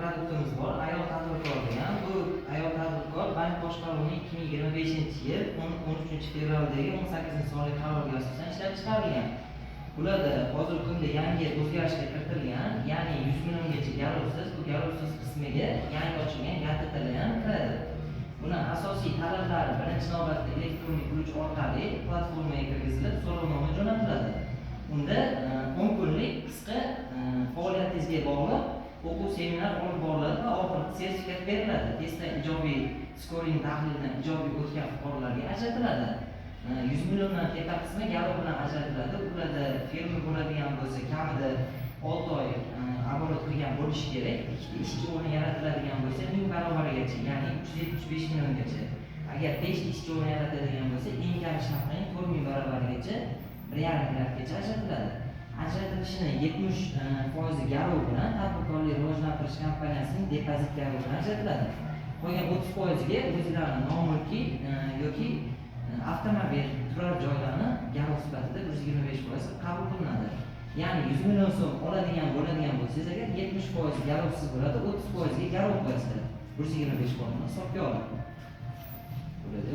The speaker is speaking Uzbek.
Продукт imiz bor, "Ayol tadbirkor" degan. Bu "Ayol tadbirkor" bank boshqaruvining 2025-yil 13-fevraldagi 18-sonli qaroriga asosan ishlab chiqarilgan. Bularda hozirgi kunda yangi o'zgarishlar kiritilgan, ya'ni 100 milliongacha garovsiz, bu garovsiz qismiga yangi ochilgan ЯТТ lar ham kiradi. Buni asosiy talablari: birinchi navbatda elektron ключ orqali platformaga kirgizilib, so'rovnoma jo'natiladi. Unda 10 kunlik qisqa faoliyatingizga bog'liq o'quv seminar olib boriladi va oxirida sertifikat beriladi. Testdan ijobiy skoring tahlilidan ijobiy o'tgan fuqarolarga ajratiladi. 100 milliondan tepa qismi garov bilan ajratiladi. Ularda firma bo'ladigan bo'lsa, kamida 6 oy оборот qilgan bo'lishi kerak. Ikkita ishchi o'rni yaratiladigan bo'lsa, 1000 barovarigacha, ya'ni 375 milliongacha. Agar beshta ishchi o'rni yaratadigan bo'lsa, eng kam ish haqining 4000 baravarigacha, 1,5 milliardgacha ajratiladi. Ajratilishini 70% garov bilan, Tadbirkorlik rivojlantirish kompaniyasining depozit garovi bilan ajratiladi. Qolgan 30 foiziga o'zlarini nomulkiy yoki avtomobil, turar joylarni garov sifatida 125% qabul qilinadi. Ya'ni 100 million so'm oladigan bo'ladigan bo'lsangiz agar, 70% garovsiz bo'ladi, 30 foizga garov qo'yasizlar, 125 foizini hisobga olib bo'ladi.